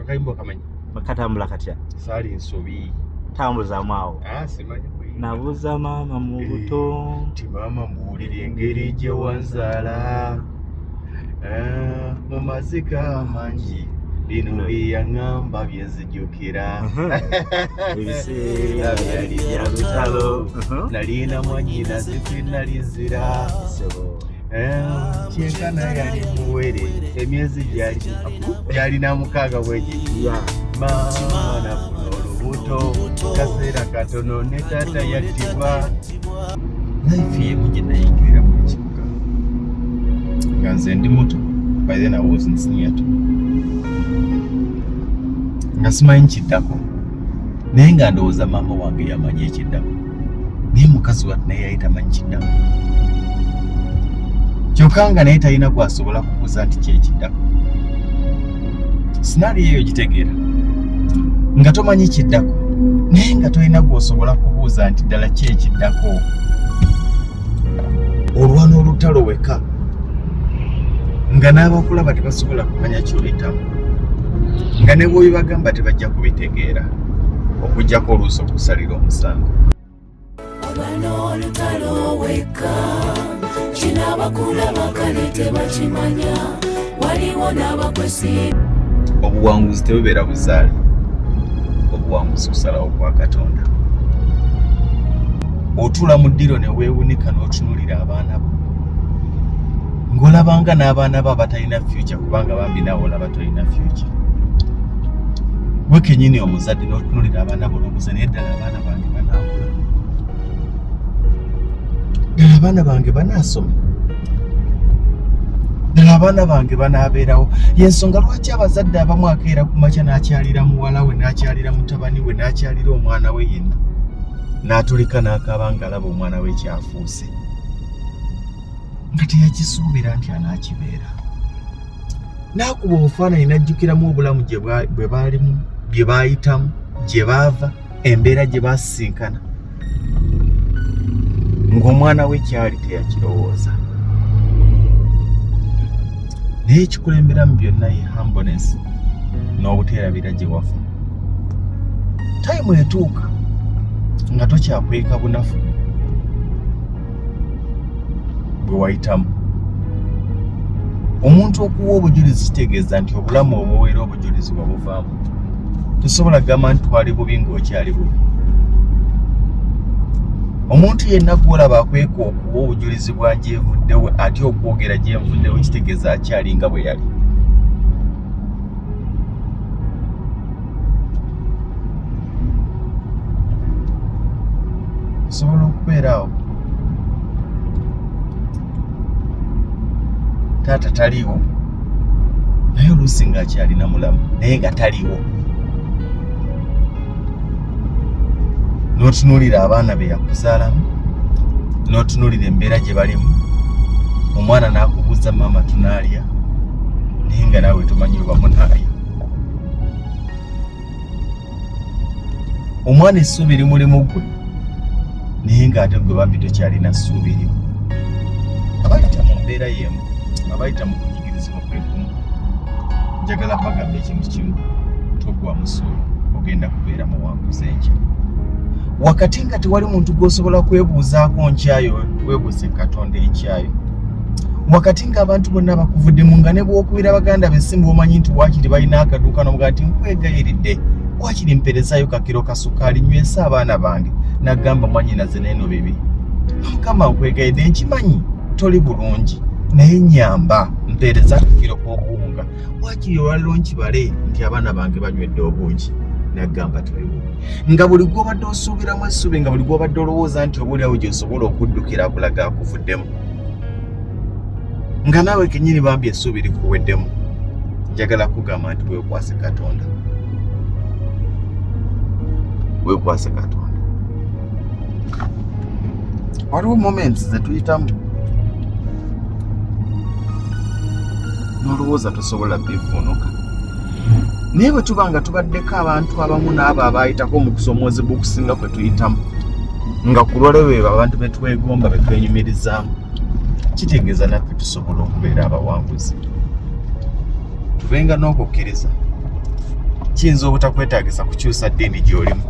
Akayimba okamanyi? Katambula katya? Saali nsobi. Tambuzaamu awo. Ah, simanyi kuyimba. Nabuuza maama mu buto. Nti maama mbuulire engeri gye wanzaala. Ah, mu maziga amangi bino bye yaŋŋamba bye nzijukira. Ebiseera byali bya lutalo. Nalina mwannyinaze gwe nali nzira. Eh, kyenkana yali muwere emyezi gyalina 6 bwegiti. Maama nafuna olubuto kaseera katono ne taata yattibwa. Life yemu gye nayingirira mu kibuga nga nze ndi muto, by then I was in senior two, nga simanyi kiddako, naye nga ndowooza maama wange yamanyi ekiddako, naye mukazi wattu naye yali tamanyi kiddako, kyokka nga naye talina gwasobola kubuuza nti kyekiddako. Scenario eyo gitegeera nga tomanyi kiddako, naye nga tolina gwosobola kubuuza nti ddala ki ekiddako. Olwana olutalo weka nga n'abakulaba tebasobola kumanya ky'oyitamu, nga ne bw'obibagamba tebajja kubitegeera, okuggyako oluusi okusalira omusango. Olwana olutalo wekka, kino abakulaba kale tebakimanya, waliwo n'abakwesi. Obuwanguzi tebubeera buzaale, obuwanguzi kusalawo kwa Katonda. Otuula mu ddiro ne weewunika n'otunuulira abaana bo ng'olabanga n'abaana bo abatalina future, kubanga bambi naawe olaba tolina future. Gwe kennyini omuzadde n'otunuulira abaana bo n'obuuza, naye ddala abaana bange banaakula? Ddala abaana bange banaasoma? Ddala abaana bange banaabeerawo? Yensonga lwaki abazadde abamu akeera ku makya n'akyalira muwala we, n'akyalira mutabani we, n'akyalira omwana we yenna, n'atulika n'akaaba ng'alaba omwana we kyafuuse, nga teyakisuubira nti anaakibeera. N'akuba obufaananyi n'ajjukiramu obulamu bwe baalimu, bye baayitamu, gye baava, embeera gye baasisinkana, ng'omwana we kyali teyakirowooza. Naye ekikulembera mu byonna ye humbleness n'obuteerabira gye wava. Time etuuka nga tokyakweka bunafu bwe wayitamu. Omuntu okuwa obujulizi kitegeeza nti obulamu obuweera obujulizi bwabuvaamu. Tosobola kugamba nti twali bubi ng'okyali bubi. Omuntu yenna gw'olaba akweka okuwa obujulizi bwa gyevuddewo, ate okwogera gyenvuddewo kitegeeza akyali nga bwe yali. Osobola okubeera awo taata taliiwo, naye oluusi ng'akyalina mulamu naye nga taliiwo, n'otunuulira abaana be yakuzaalamu, n'otunuulira embeera gye balimu, omwana n'akubuuza maama tunaalya, naye nga naawe tomanyi oba munaalya. Omwana essuubi limulimu ggwe, naye ng'ate gwe bambi tokyalina ssuubi limu. Abayita mu mbeera y'emu, abayita mu kunyigirizibwa kwe kumu, njagala bagamba ekintu kimu: togwamu ssuubi, ogenda kubeera muwanguzi enkya. Wakati nga tewali muntu gw'osobola kwebuuzaako nkyayo, weebuuze Katonda enkyayo. Wakati ng'abantu bonna bakuvuddemu, nga ne bw'okubira baganda b'essimu omanyi nti waakiri balina akaduuka n'omugaa nti nkwegayiridde waakiri mperezayo kakiro ka sukaali nywesa abaana bange, nagamba mwannyinaze n'eno bibi, Mukama nkwegayiridde nkimanyi toli bulungi, naye nyamba mpeereza akakiro k'obuwunga, waakiri olwaliro nkibale nti abaana bange banywedde obungi. Nagamba toli bubi. Nga buli gw'obadde osuubiramu essuubi, nga buli gw'obadde olowooza nti oba oliawo gy'osobola okuddukira akulaga akuvuddemu, nga naawe kennyini bambi essuubi likuweddemu, njagala kugamba nti weekwase Katonda, weekwase Katonda. Waliwo moments ze tuyitamu n'olowooza tosobola bivuunuka, naye bwe tuba nga tubaddeko abantu abamu n'abo abaayitako mu kusoomoozebwa okusinga kwe tuyitamu, nga ku lwaleero bebo abantu be twegomba, be twenyumirizaamu, kitegeeza naffe tusobola okubeera abawanguzi. Tubenga n'okukkiriza. Kiyinza obutakwetaagisa kukyusa ddiini gy'olimu,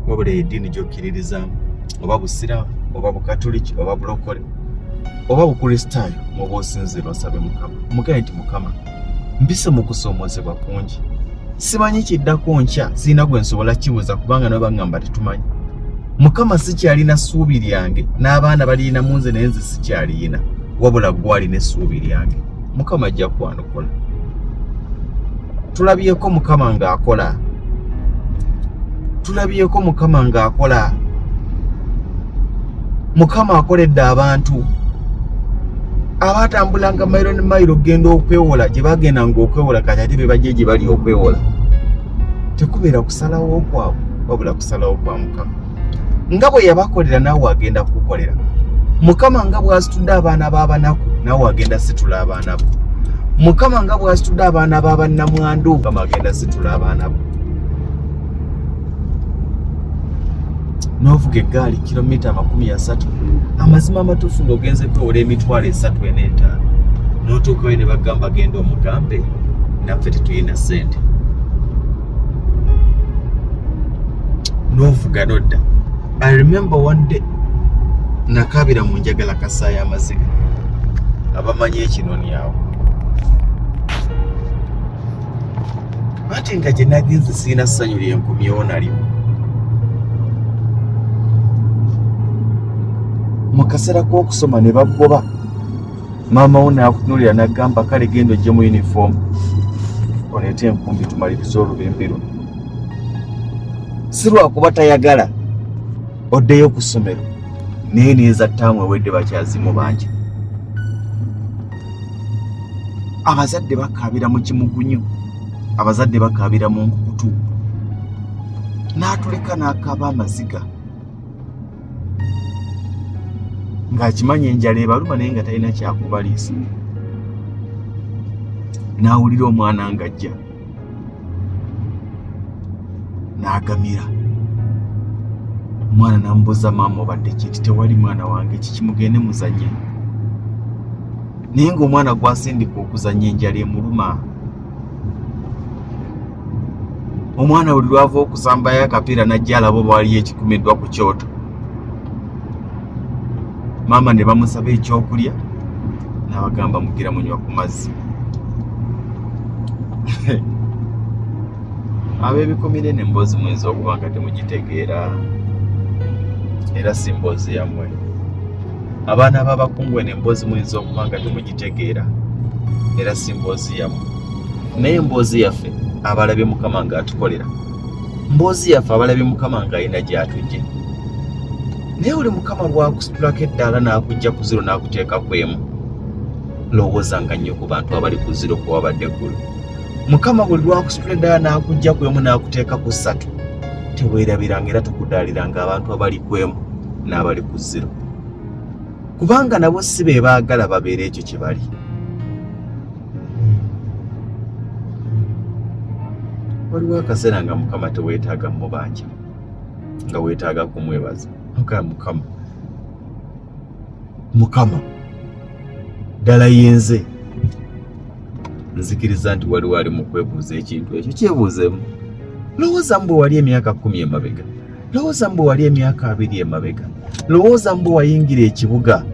wabula eyo eddiini gy'okkiririzaamu, oba busiraamu oba bukatuliki oba bulokole oba bukristaayo, mwoba osinziira osabe Mukama, omugambe nti Mukama, mpise mu kusoomoozebwa kungi, simanyi kiddako nkya, sirina gwe nsobola kibuuza kubanga nabo baŋŋamba tetumanyi. Mukama, sikyalina ssuubi lyange, n'abaana balirina mu nze, naye nze sikyaliyina, wabula ggwe alina essuubi lyange. Mukama ajja kwanukula. Tulabyeko Mukama ng'akola, tulabyeko Mukama ng'akola. Mukama akoledde abantu abatambulanga mayiro ne mayiro okugenda okwewola gye bagendanga okwewola, kati ate be bajja gye bali okwewola. Tekubeera kusalawo kwabwe, wabula kusalawo kwa Mukama. Nga bwe yabakolera, naawe agenda kukukolera. Mukama nga bw'asitudde abaana b'abanaku, naawe agenda situla abaana bo. Mukama nga bw'asitudde abaana b'abannamwandu, Mukama agenda situla abaana bo. N'ovuga eggaali kilomita 30, amazima amatuufu ng'ogenze kwewola 300,000, 4, 5, n'otuukayo ne bagamba genda omugambe naffe tetulina ssente. N'ovuga nodda. I remember one day nakabira mu Njagala Kasaayi amaziga, abamanyi ekinoni awo, ate nga gye nagenze sirina ssanyu lyenkomyewo nalyo. Mu kaseera k'okusoma ne baggoba, maama wo n'akutunuulira n'agamba, kale genda ojje mu uniform oleete enkumbi tumalirize olubimbi luno. Si lwakuba tayagala oddeyo ku ssomero, naye neeza ttaamu ewedde bakyazimubanja. Abazadde bakaabira mu kimugunyu, abazadde bakaabira mu nkukutu, n'atuleka n'akaaba amaziga ng'akimanyi enjala ebaluma, naye nga talina kyakubaliisa. N'awulira omwana ng'ajja n'agamira omwana, n'amubuuza, maama obadde ki? Nti tewali, mwana wange, kiki, mugende muzanye. Naye ng'omwana gwasindika okuzanya enjala emuluma. Omwana buli lwava okusambayo akapiira n'ajja alaba oba waliyo ekikumiddwa ku kyoto, maama ne bamusaba ekyokulya n'abagamba mugira munywa ku mazzi. Ab'ebikomire n'emboozi muyinza okuba nga temugitegeera, era si mboozi yammwe. Abaana b'abakungu, eno emboozi muyinza okuba nga temugitegeera, era si mboozi yammwe. Naye emboozi yaffe abalabye Mukama ng'atukolera, mboozi yaffe abalabye Mukama ng'alina gy'atujje. Naye oli Mukama lwakusitulako eddaala n'akujja ku zero n'akuteeka ku emu, lowoozanga nnyo ku bantu abali ku zero kwe wabadde eggulu. Mukama buli lwakusitula eddaala n'akujja ku emu n'akuteeka ku ssatu, teweerabiranga era tokudaaliranga abantu abali ku emu n'abali ku zero, kubanga nabo si be baagala babeere ekyo kye bali. Waliwo akaseera nga Mukama teweetaaga mubanja, nga weetaaga kumwebaza. Mukama, Mukama ddala yenze. Nzikiriza nti waliwo ali mu kwebuuza ekintu ekyo, kyebuuzeemu. Lowooza mbu wali emyaka 10 emabega, lowooza mbu wali emyaka 20 emabega, lowooza mbu wayingira ekibuga.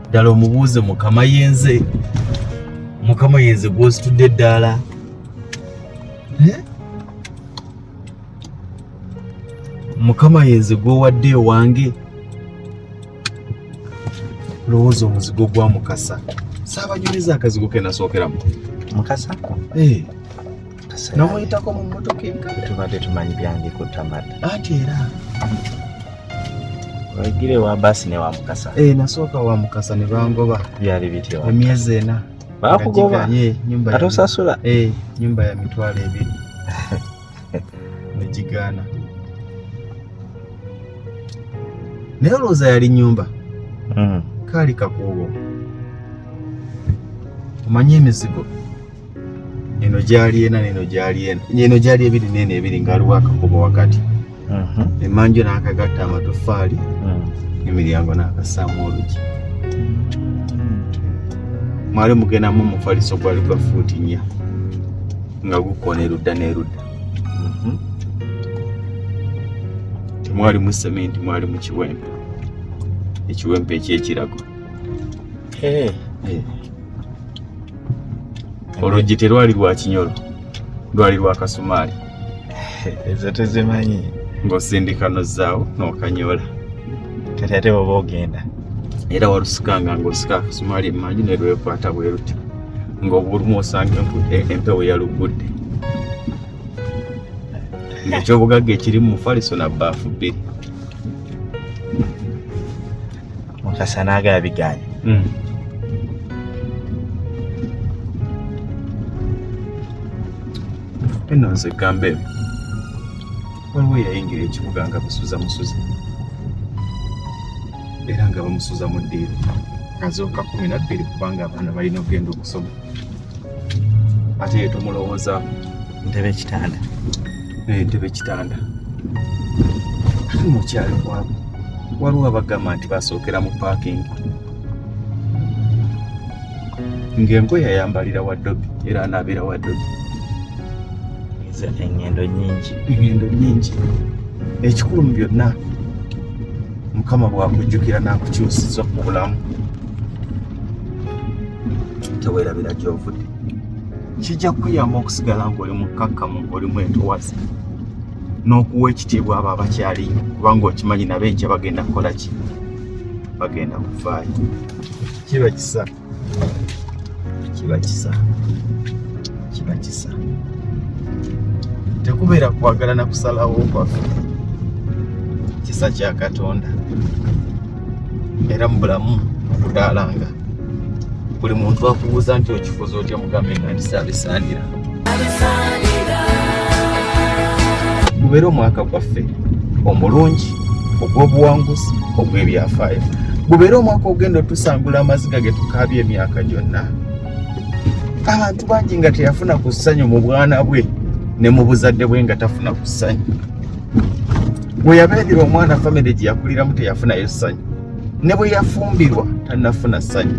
Ddala omubuuze, Mukama yenze, Mukama yenze gw'ositudde eddaala? Mukama yenze gw'owadde ewange? Lowooza omuzigo gwa Mukasa. Saabanyumiza akazigo ke nasookeramu. Mukasa? Eh. Mukasa. Namuyitako mu mmotoka enkadde. Tubadde tumanyi byandikutta madda. Anti era Wagire wa basi ne wa Mukasa. Eh, nasooka wa Mukasa ne bangoba. Byali bitya? Emyezi 4. Bakugoba? Ye, nyumba. Ate osasula? Eh, nyumba ya 20,000. Negigaana. Naye olowooza yali nyumba? Kaali kakuubo. Omanyi emizigo eno gyali ena neno gyali ena, eno gyali ebiri neno ebiri, nga waliwo akakubo wakati. Emanju n'akagatta amatoffaali, emiryango n'akassaamu olugi. Mwali mugendamu omufaliso gwali gwa fuuti 4. Nga gukoona erudda n'erudda. Temwalimu sementi, mwalimu kiwempe. Ekiwempe eky'ekirago. Oluggi terwali lwa kinyolo, lwali lwa kasumaali. Ezo tezimanyi. Ng'osindika n'ozzaawo n'okanyola. Kati ate bw'oba ogenda. Era walusikanga ng'osika akasumaali emmanju ne lwekwata bwe lutyo. Ng'obulumu osanga empewo yalugudde. Ng'ekyobugagga ekiri mu mufaliso na bbaafu bbiri. Mukasa n'agala bigaanyi. Eno nze gamba ebyo. Waliwo eyayingira ekibuga nga busuza musuze. Era nga bamusuza mu ddiiro. Azuuka 12 kubanga abaana balina okugenda okusoma. Ate ye tomulowoozaako. Ntebe kitanda. Entebe kitanda. Ate mukyali kwabo. Waliwo abagamba nti basookera mu paakingi. Ng'engoye ayambalira wa Dobby era anaabira wa Dobby. Engendo nnyingi. Engendo nnyingi. Ekikulu mu byonna Mukama bw'akujjukira n'akukyusiza ku bulamu teweerabira gy'ovudde. Kijja kukuyamba okusigala ng'oli mukkakkamu ng'oli mwetowaze n'okuwa ekitiibwa abo abakyaliyo kubanga okimanyi nabo enkya bagenda kukola ki? Bagenda kuvaayo. Kiba kisa. Kiba kisa. Kiba kisa. Tekubeera kwagala na kusalawo kwaffe. Kisa kya Katonda. Era mu bulamu okudaalanga. Buli muntu akubuuza nti okifuza otya mugambe nga nti saabisaanira. Gubeere omwaka gwaffe omulungi ogw'obuwanguzi ogw'ebyafaayo. Gubeere omwaka ogenda otusangula amaziga ge tukaabye emyaka gyonna. Abantu bangi nga teyafuna ku ssanyu mu bwana bwe ne mu buzadde bwe nga tafuna ku ssanyu. Bwe yabeerera omwana famire gye yakuliramu teyafunayo ssanyu. Ne bwe yafumbirwa tannafuna ssanyu.